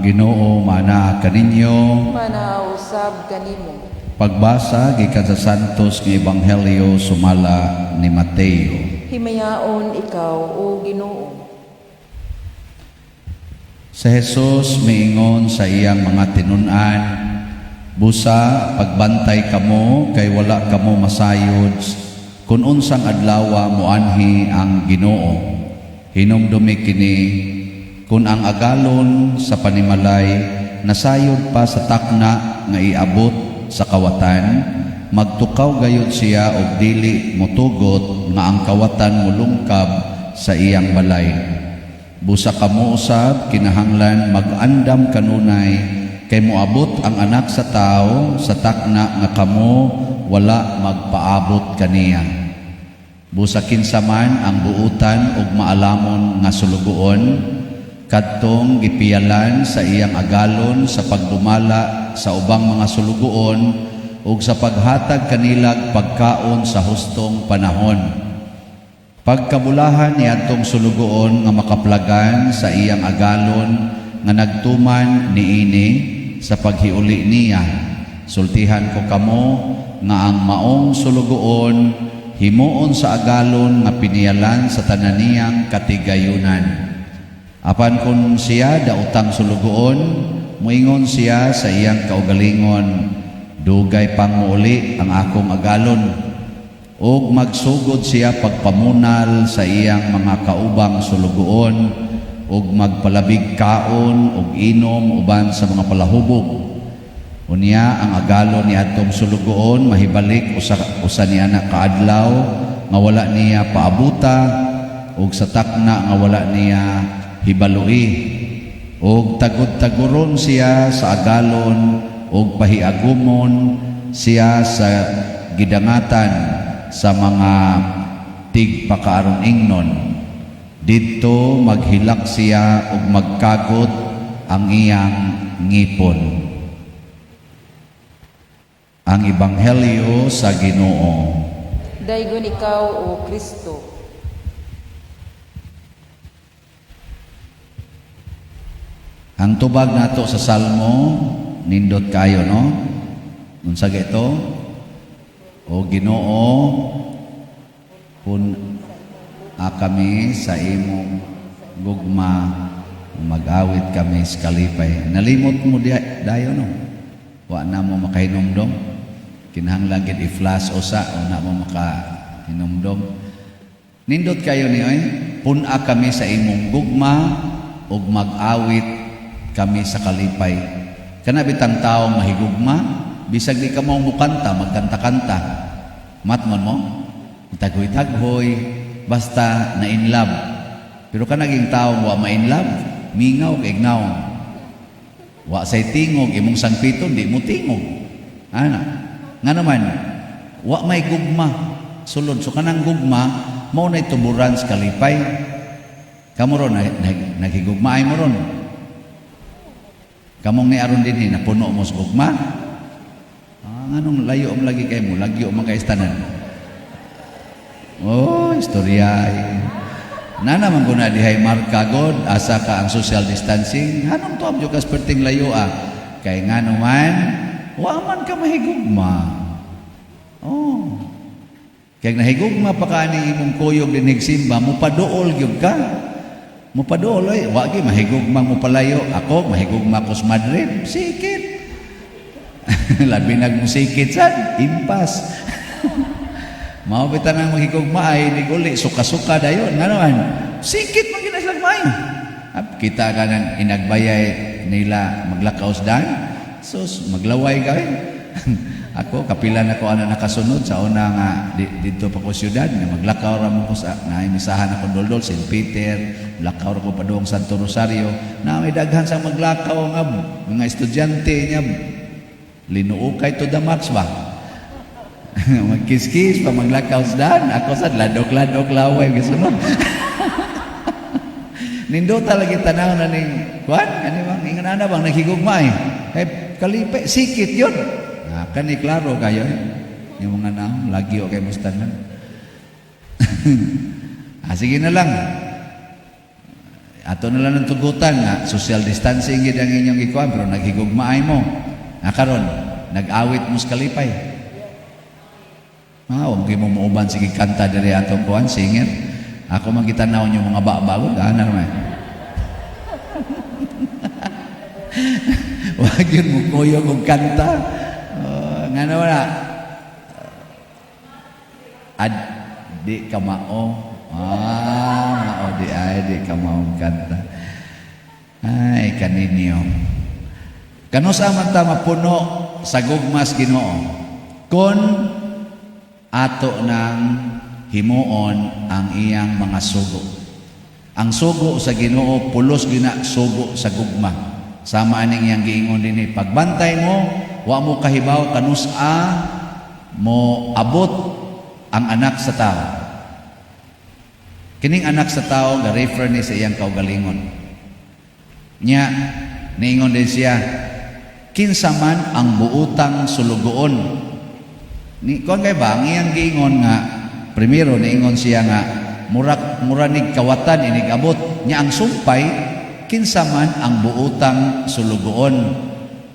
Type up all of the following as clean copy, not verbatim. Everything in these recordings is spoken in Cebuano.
Ginoo maanaa kaninyo. Maanaa usab kanimo. Pagbasa gikan sa Santos nga Ebanghelyo sumala ni Mateo. Himayaon ikaw, O Ginoo. Si Jesus miingon sa iyang mga tinun-an, "Busa pagbantay kamo kay wala kamo masayod kung unsang adlawa moanhi ang Ginoo. Hinumdumi kini, kung ang agalon sa panimalay nasayod pa sa takna nga iabot sa kawatan, magtukaw gayud siya og dili motugot nga ang kawatan molungkab sa iyang balay. Busa kamo usab kinahanglan mag-andam kanunay kay moabot ang Anak sa Tawo sa takna nga kamo wala magpaabot kaniya. Busa kinsa man ang buutan ug maalamon nga sulugoon, kadtong gipiyalan sa iyang agalon sa pagdumala sa ubang mga sulugoon ug sa paghatag kanilag pagkaon sa hustong panahon. Pagkabulahan niadtong sulugoon nga makaplagan sa iyang agalon nga nagtuman niini sa paghiuli niya. Sultihan ko kamo nga ang maong sulugoon himuon sa agalon nga piniyalan sa tanan niyang katigayunan. Apan kung siya daotang sulugoon, muingon siya sa iyang kaugalingon, 'Dugay pang muuli ang akong agalon,' ug magsugod siya pagpamunal sa iyang mga kaubang sulugoon ug magpalabig kaon ug inom uban sa mga palahubog. Unya ang agalon ni adtong sulugoon mahibalik usa usa niya na kaadlaw nga wala niya paabuta ug sa takna nga wala niya hibalui, ug tagud-taguron siya sa agalon ug pahiagumon siya sa gidangatan sa mga tigpakaaron ingnon. Didto maghilak siya ug magkagot ang iyang ngipon." Ang Ebanghelyo sa Ginoo. Daygon ikaw, O Kristo. Ang tubag nato sa Salmo, nindot kayo, no? Unsa ito? O Ginoo, pun-a kami sa imong gugma, mag-awit kami sa kalipay. Nalimot mo di, dayon, no? Wa na mo makahinumdom. Kinahanglan gid i-flash usa o na mo makahinumdom. Nindot kayo ni oy. Pun-a kami sa imong gugma ug mag-awit kami sa kalipay. Kana bitang tao mahigugma, bisag di ka mo mukanta, magkanta-kanta. Matmon mo? Taghoy-taghoy, basta na in love. Pero kanaging tao wa ma in love, mingaw kay ignaw. Wa say tingog, imong sangpiton di mo tingog. Ana. Nga naman, wa may gugma sulod. So kanang gugma mao nay tuburan sa kalipay. Kamo ron naghigugmaay mo ron. Kamong ni aron dinhi napuno mo sa gugma. Ah, nganong layo mo lagi kay mo, lagyo man kay tanan. Oh, istorya. Na naman ko na dihay marka god, asa ka ang social distancing, hanong tuam jud ka perting layo ah. Kay ngano man, wa man ka mahigugma. Oh. Kay nahigugma pa ka ni imong kuyog dinhig simba, mupaduol gyud ka. Mupaduol oy, wa gyud mahigugma mo palayo. Ako mahigugma ko sa Madrid, sikit. Labi nag musikit sad, impas. Mao bitaw nang mahigugma ay niguli suka-suka dayon nga naman. Sikit man gid sila maayo. Kita ka ng inagbayay nila maglakaw sa daan. Sus, maglaway ka eh. Ako, kapila na ko ana nakasunod sa una nga dito pa ko siyudad nga maglakaw ra mo ko sa naimisahan ako doldol St. Peter, lakaw ra ko padung Santo Rosario. Na may daghan sa maglakaw nga mga estudyante niya linuukay to the max ba. Magkiskis pa maglakaw sa daan. Ako sad ladok-ladok laway gisunod. Nindota lagi tanaw na ning kuan ani bang ingon ana bang naghigugma eh. Kay kalipay sikit yun. Ah, kani klaro kayo eh. Yung mga naong lagi o kay mustanan. Ah, sige na lang. Ato na lang ng tugutan nga social distancing gid ang inyong gikuan, pero naghigugmaay mo. Na karon nag-awit mo sa kalipay. Ah, wag mo muuban, sige, kanta diri atong kuan singer. Ako man gitanaw yung mga babago, ana man. Wag yun mo kuyog og kanta. Oh, ngano wala? Ad di ka mao. Ah, mao di ay di ka mao kanta. Ay, kaninyo. Kanusa man ta mapuno sa gugmas Ginoo kon ato nang himuon ang iyang mga sugo. Ang sugo sa Ginoo pulos gina sugo sa gugma. Sama aning iyang giingon dinhi, pagbantay mo, wa mo kahibaw kanus-a mo abot ang Anak sa Tao. Kining Anak sa Tao ga-refer ni sa iyang kaugalingon. Nya niingon din siya, kinsa man ang buutang sulugoon. Ni kuan kay ba ang iyang giingon nga primero niingon siya nga murak muranig kawatan inig abot nya ang sumpay, kinsa man ang buutang sulugoon,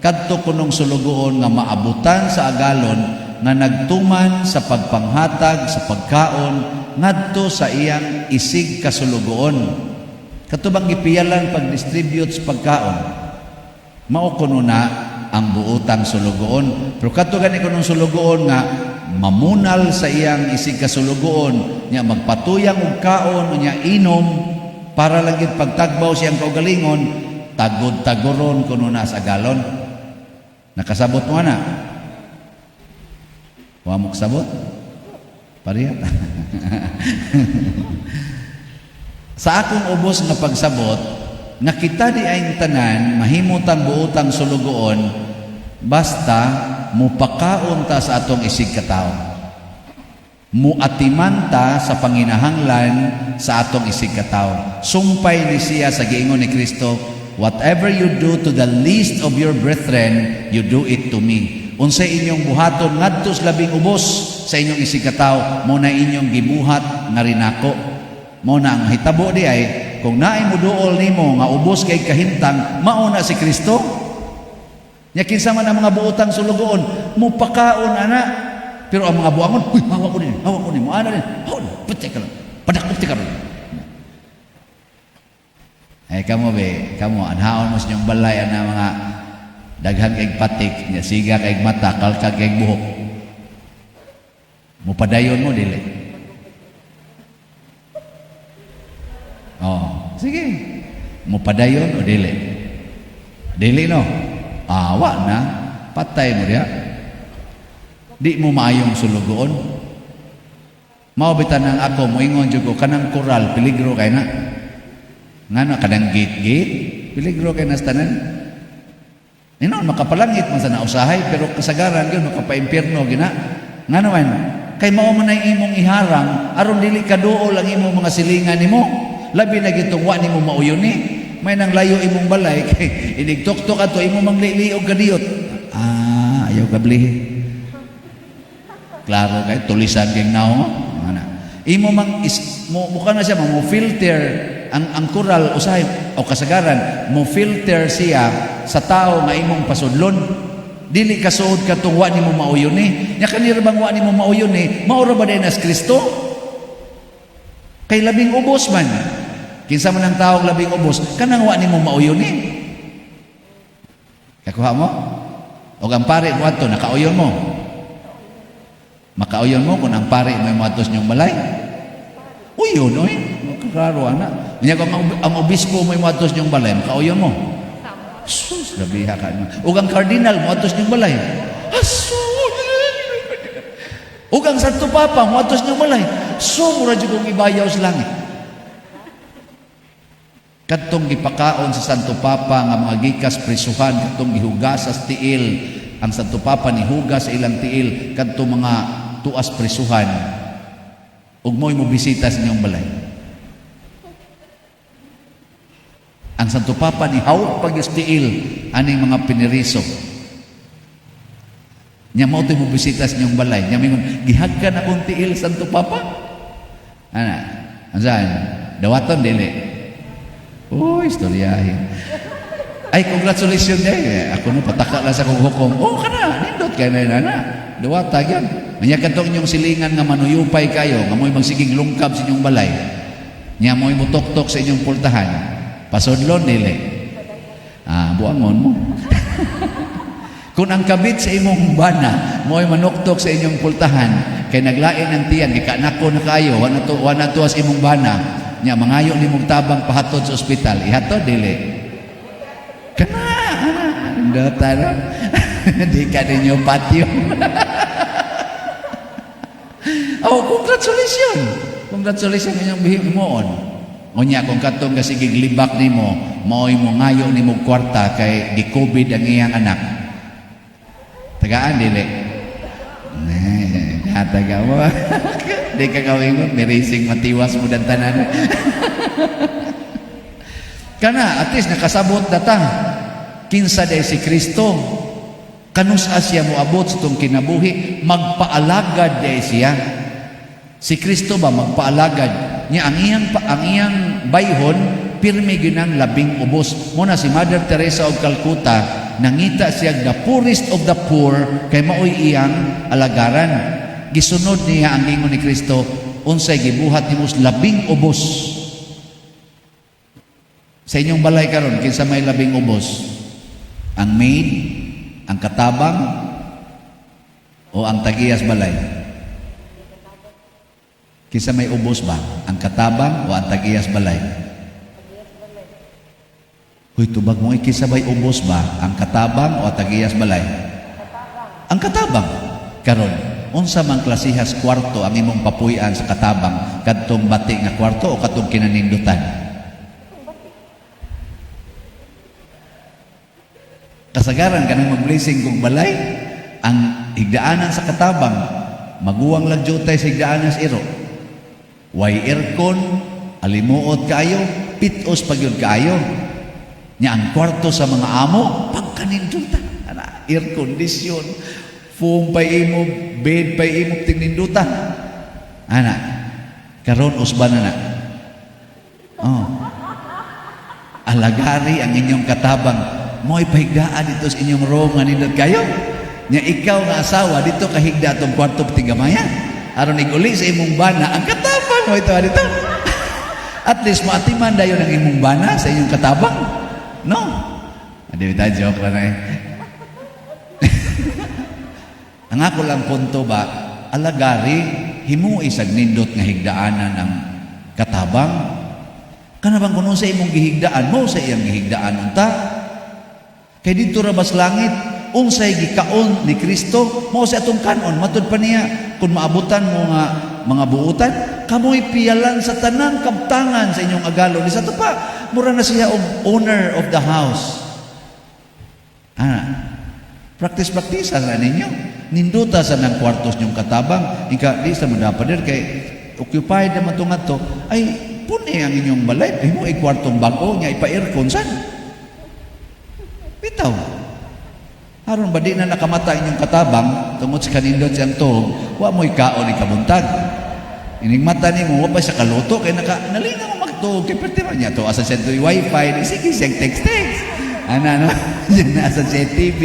kadto kunong sulugoon nga maabutan sa agalon nga nagtuman sa pagpanghatag sa pagkaon ngadto sa iyang isig kasulugoon, kato bang gipiyalan pag-distribute sa pagkaon, mao kuno na ang buutang sulugoon. Pero kadto gani kunong sulugoon nga mamunal sa iyang isig kasulugoon nya magpatuyang og kaon nya inom para lang gid pagtagbaw siyang kaugalingon, tagod-tagoron kuno na sa galon. Nakasabot mo na? Wa mo kasabot? Pareha. Sa akong ubos nga pagsabot, nga kita di ay tanan mahimutang buutang sulugoon basta mupakaon ta sa atong isig katawo. Muatiman ta sa panginahanglan sa atong isig katawo. Sumpay ni siya sa giingon ni Kristo, "Whatever you do to the least of your brethren, you do it to me." Unsay inyong buhaton ngadto sa labing ubos sa inyong isig katawo, mo na inyong gibuhat nga rinako. Mo na ang hitabo di ay kung naay muduol nimo nga ubos kay kahimtang, mao na si Kristo. Nya kinsa man ang mga buotang sulugoon, mupakaon ana. Pero ang mga buangon, "Uy, hawak ko din, hawak ko din, mo ana din. Hawak, patay ka lang. Padakop ti karon." Ay kamo be, kamo anhaon mo sa inyong balay ana mga daghan kay patik, nya siga kay mata, kalkag kay buhok. Mupadayon mo dili? Oh, sige. Mupadayon o dili? Dili no. Awa na, patay mo diha. Di mo maayong sulugoon. Mao bitan ang ako moingon jud ko kanang koral peligro kay na. Ngano kanang gate-gate peligro kay nas tanan. Nino makapalangit man sa nausahay pero kasagaran gyud makapaimpierno gina. Ngano man kay mao man ay imong iharang aron dili kaduol ang imong mga silingan nimo. Labi na gitong wa nimo mauyon ni. May nang layo imong balay kay inig tuktok ato imo mang liliog kadiyot. Ah, ayaw kablihi. Klaro kay tulisan kay naong ana. Imo mang is, mo mukha na siya mo filter ang koral usahay o kasagaran mo filter siya sa tao nga imong pasudlon. Dili ka suod katong wa nimo mauyon ni. Nya kanira bang wa nimo mauyon ni, mao ra ba diay nas Kristo? Kay labing ubos man. Kinsa man ang taong labing ubos, kanang wa nimo mauyon ni. Kakuha mo? O ang pare mo ato, nakauyon mo. Makauyon mo kung ang pare mo moadto sa inyong balay. Uyon, oy. Klaro, ana. Nya kung ang obispo mo moadto sa inyong balay, makauyon mo. Sus, labiha ka. Ug ang cardinal moadto sa inyong balay. Asus! Ug ang Santo Papa moadto sa inyong balay. So, mura jud kong ibayaw sa langit. Kadtong gipakaon sa Santo Papa nga mga gikas prisuhan, kadtong gihugas sa tiil, ang Santo Papa nihugas sa ilang tiil kadtong mga tuas prisuhan, ug mo'y mo bisita sa inyong balay. Ang Santo Papa ni hawak pag tiil aning mga piniriso. Nya mao mo bisita sa inyong balay. Nya mingon, "Gihagkan akong tiil, Santo Papa." Ana, ansan? Dawaton dili. Oh, istoryahin. Ay, congratulations day. Ako no, pataka lang sa kong hukom. Oh, kana, nindot kay na na. Duwata yan. Manya kadtong inyong silingan nga manuyupay kayo, nga mo'y magsigig lungkab sa inyong balay. Nya mo'y mutoktok sa inyong pultahan. Pasudlon dili. Ah, buangon mo. Kung ang kabit sa imong bana, mo'y manuktok sa inyong pultahan, kay naglain ang tiyan, kay kanako na kayo, wa na to sa imong bana, nya mangayo nimong tabang pahatod sa ospital, ihatod dili. Kana, ana, nindota no? Di ka ninyo patio. Oh, congratulations. Congratulations inyong himuon. Unya kung katong kasigig libak nimo, mao'y mo ngayo nimo kwarta kay gi-COVID ang iyang anak. Tagaan dili. Ne, hataga mo. Di ka kawingon, mirising matiwas mo dan tanan. Kana, at least nakasabot na ta. Kinsa day si Kristo. Kanus-a siya moabot sa itong kinabuhi, magpaalagad day siya. Si Kristo ba magpaalagad? Niya ang iyang bayhon pirmi ginang labing ubos. Muna si Mother Teresa of Calcutta, nangita siya the poorest of the poor kay maoy iyang alagaran. Gisunod niya ang ingon ni Kristo, unsay gibuhat nimo sa labing ubos. Sa inyong balay karon, kinsa may labing ubos? Ang maid, ang katabang, o ang tagiyas balay? Kinsa may ubos ba? Ang katabang o ang tagiyas balay? Huy, tubag mo, kinsa may ubos ba? Ang katabang o ang tagiyas balay? Ang katabang. Karon, unsa man klasihas kwarto ang imong papuy-an sa katabang? Kadtong bati nga kwarto o kadtong kinanindutan? Kasagaran kanang mag-blessing kung balay, ang higdaanan sa katabang, maguwang lang jutay sa higdaanan sa iro. Way aircon, alimuot kaayo, pitos pag yun kaayo. Nya ang kwarto sa mga amo, pagkaninduta. Ana, air condition, foam pay imo, bed pay imo, tingninduta. Ana, karon usba na na. Oh. Alagari ang inyong katabang. Mo'y pahigdaan dito sa inyong room nga nindot kayo. Nya ikaw nga asawa dito kahigda atong kwarto tigamaya. Aron iguli sa imong bana ang katabang mo ito dito. At least maatiman dayon ang imong bana sa inyong katabang. No? Adi bitaw, joke lang eh. Ang ako lang punto ba, alagari, himui sa nindot nga higdaanan ang katabang. Kana bang kuno sa imong gihigdaan mo sa iyang gihigdaan unta? Kay didto ra bas langit, unsay gikaon ni Kristo, mao sa atong kanon, matud pa niya kung maabutan mo nga mga buutan, kamoy piyalan sa tanang kabtangan sa inyong agalon. Isa to pa, mura na siya og owner of the house. Ah, practice practice na ninyo. Ninduta sa nang kwartos niyong katabang, ika di sa mo dapat kay occupied naman to ngadto, ay puni ang inyong balay, himo ay kwartong bag-o nya ipa-aircon san. Bitaw. Aron ba di na nakamata inyong katabang tungod sa kanindot siyang tuog, wa mo'y kaon ni kabuntag. Ining mata nimo wa pa siya kaluto kay naka nalinga mo magtuog kay perti man niya to asa siya to'y wifi di sige siyang text text. Ana no, diyan na asa siya TV.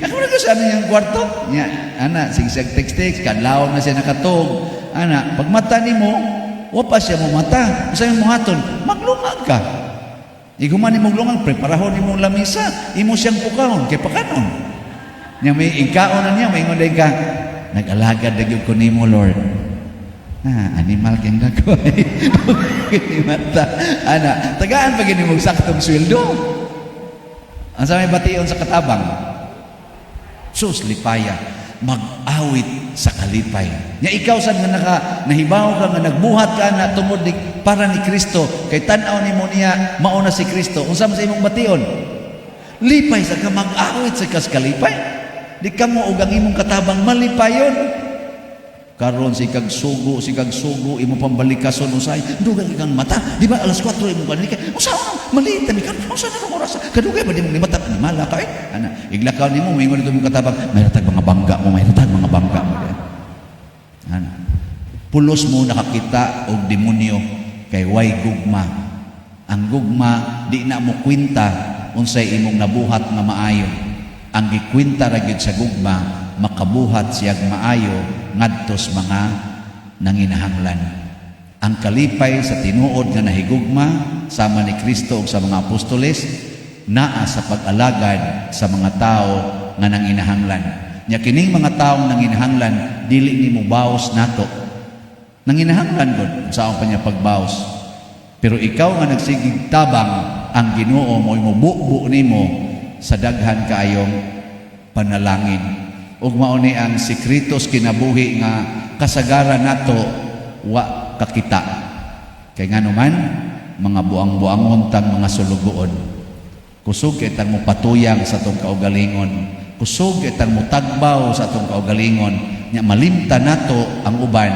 Ako na sa ano niyang kwarto. Nya, ana sige siyang text text kadlawon na siya nakatuog. Ana, pag mata nimo, wa pa siya mo mata. Usa mo haton, maglungag ka. Iguman nimo lungang, preparahon nimo lamisa, imo siyang pukahon kay pakanon. Nya may ikaon na niya, maingon day ka, nag-alagad na gyud ko nimo, Lord. Ah, animal kang dako. Mata. Ana, tagaan pa gini mo saktong sweldo. Ang sa may bation sa katabang. Sus, lipaya, mag-awit sa kalipay. Nya ikaw sad nga naka nahibaw ka nga nagbuhat ka na tungod ni, para ni Kristo, kay tan-aw nimo niya mao na si Kristo. Unsa man sa imong bation? Lipay sa ka, mag-awit sa kas kalipay. Di ka mo og ang imong katabang malipayon. Karon si kag sugo, si kag sugo imo pambalikason usay. Dugay kang mata. Di ba alas 4 imo kanin kay unsa man maliit ni kan unsa na oras? Kadugay ba di mo ni mata ni mala ka eh. Ana, iglakaw nimo moingon dito imong katabang, may ratag mga bangga mo, may ratag mga bangga mo. Ana. Pulos mo nakakita og demonyo kay way gugma. Ang gugma di na mo kwenta unsay imong nabuhat nga maayo. Ang gikwenta ra gyud sa gugma, makabuhat siyag maayo ngadto sa mga nanginahanglan. Ang kalipay sa tinuod nga nahigugma sama ni Kristo ug sa mga apostoles naa sa pag-alagad sa mga tao nga nanginahanglan. Nya kining mga taong nanginahanglan, dili nimo baos nato. Nanginahanglan gud sa pa niya pagbaos. Pero ikaw nga nagsigig tabang, ang Ginoo mo mububo nimo sa daghan kaayong panalangin. Ug mao ni ang sikreto sa kinabuhi nga kasagaran nato wa kakita. Kay ngano man, mga buang-buangon tang mga sulugoon. Kusog kay tang mopatuyang sa atong kaugalingon. Kusog kay tang mutagbaw sa atong kaugalingon. Nya malimtan nato ang uban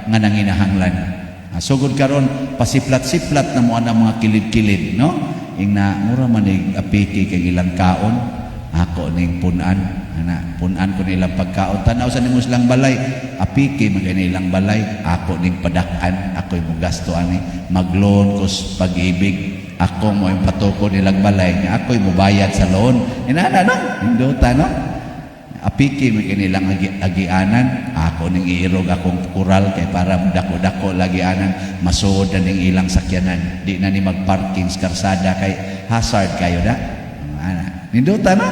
nga nanginahanglan. Sugod karon, pasiplat-siplat na mo ang mga kilid-kilid, no? Ingna mura man nig apiki kay ilang kaon, ako ning punan, ana, punan ko nilang pagkaon. Tanaw sa nimo silang balay, apiki man kay ilang balay, ako ning padak-an, ako'y mo gasto ani, mag-loan ko sa Pag-IBIG. Ako mo yung patuko nilang balay, nga ako'y mubayad sa loan. Inana, no? Hinduta, no? Apiki man kay nilang agianan, ako ning iirog akong kural kay para dako-dako lagi anan, masuod na ning ilang sakyanan, di na ni magparking sa karsada kay hazard kayo da. Ana, nindota, no?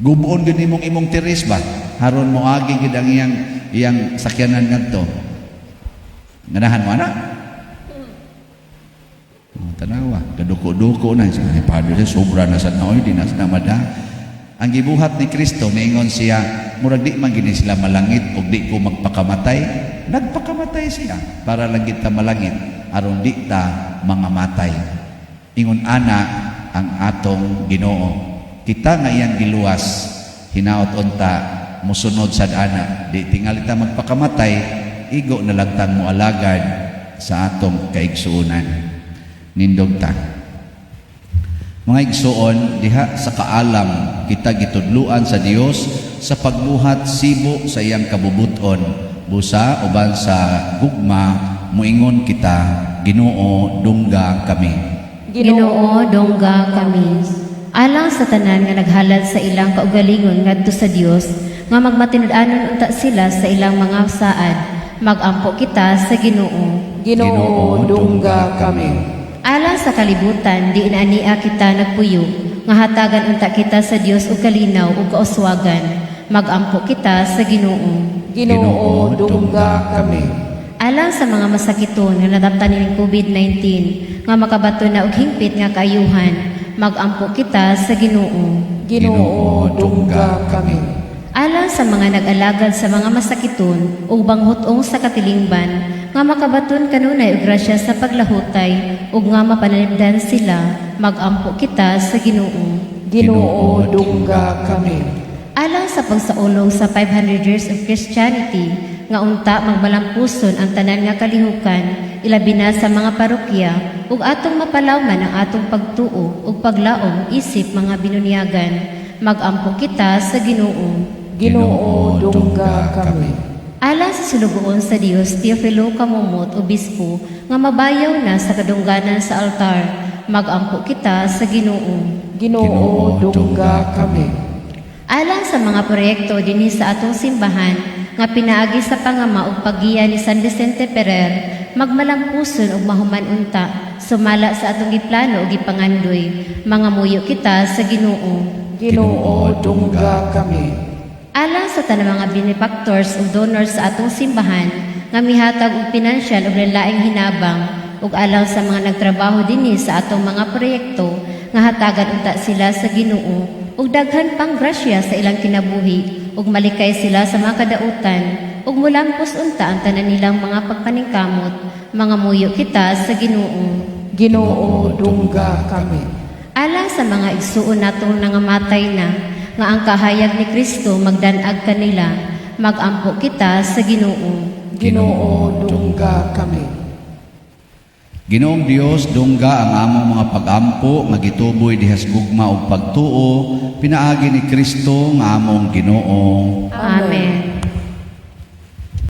Gubuon gud nimong imong tiris ba, haron mo agi gid ang iyang iyang sakyanan ngadto. Ganahan mo ana? Oh, tanawa, kaduko-duko na. Ay, Padre, sobra na sa naoy, di na sa namada. Ang gibuhat ni Kristo, niingon siya, murag di man gini sila malangit ug di ko magpakamatay. Nagpakamatay siya para lang kita malangit, aron di ta mga matay. Ingon ana ang atong Ginoo. Kita nga iyang giluwas, hinaot unta musunod sad ana. Di tingali ta magpakamatay, igo na lang tang moalagad sa atong kaigsuonan. Nindog ta. Mga igsuon, diha sa kaalam kita gitudluan sa Dios sa pagbuhat sibo sa iyang kabubuton. Busa uban sa gugma muingon kita, Ginoo, dungga kami. Ginoo, dungga kami. Alang sa tanan nga naghalad sa ilang kaugalingon ngadto sa Dios, nga magmatinud-anon unta sila sa ilang mga saad, magampo kita sa Ginoo. Ginoo, dungga kami. Alang sa kalibutan, diin ania kita nagpuyo, nga hatagan unta kita sa Dios og kalinaw ug kauswagan, magampo kita sa Ginoo. Ginoo, dungga kami. Alang sa mga masakiton nga nataptan ning COVID-19, nga makabaton na og hingpit nga kaayuhan, magampo kita sa Ginoo. Ginoo, dungga kami. Alang sa mga nag-alagad sa mga masakiton ug banghut-ong sa katilingban, nga makabaton kanunay og grasya sa paglahutay ug nga mapanalipdan sila, magampo kita sa Ginoo. Ginoo, dungga kami. Alang sa pagsaulog sa 500 years of Christianity, nga unta magmalampuson ang tanan nga kalihukan, ilabi na sa mga parokya, ug atong mapalawman ang atong pagtuo ug paglaom isip mga binunyagan, magampo kita sa Ginoo. Ginoo, dungga kami. Alang sa sulugoon sa Dios Teofilo Camomot, Obispo, nga mabayaw na sa kadungganan sa altar, magampo kita sa Ginoo. Ginoo, dungga kami. Alang sa mga proyekto dinhi sa atong simbahan nga pinaagi sa pangama ug paggiya ni San Vicente Ferrer, magmalampuson ug mahuman unta sumala sa atong giplano ug gipangandoy, mangamuyo kita sa Ginoo. Ginoo, dungga kami. Alang sa tanang mga benefactors ug donors sa atong simbahan nga mihatag og pinansyal ug laing hinabang, ug alang sa mga nagtrabaho dinhi sa atong mga proyekto, nga hatagan unta sila sa Ginoo ug daghan pang grasya sa ilang kinabuhi ug malikay sila sa mga kadautan ug mulampos unta ang tanan nilang mga pagpaningkamot, mangamuyo kita sa Ginoo. Ginoo, dungga kami. Alang sa mga igsuon natong nangamatay na, nga ang kahayag ni Kristo magdanag kanila, magampo kita sa Ginoo. Ginoo, dungga kami. Ginoong Dios, dungga ang among mga pagampo nga gituboy diha sa gugma ug pagtuo pinaagi ni Kristo nga among Ginoo. Amen.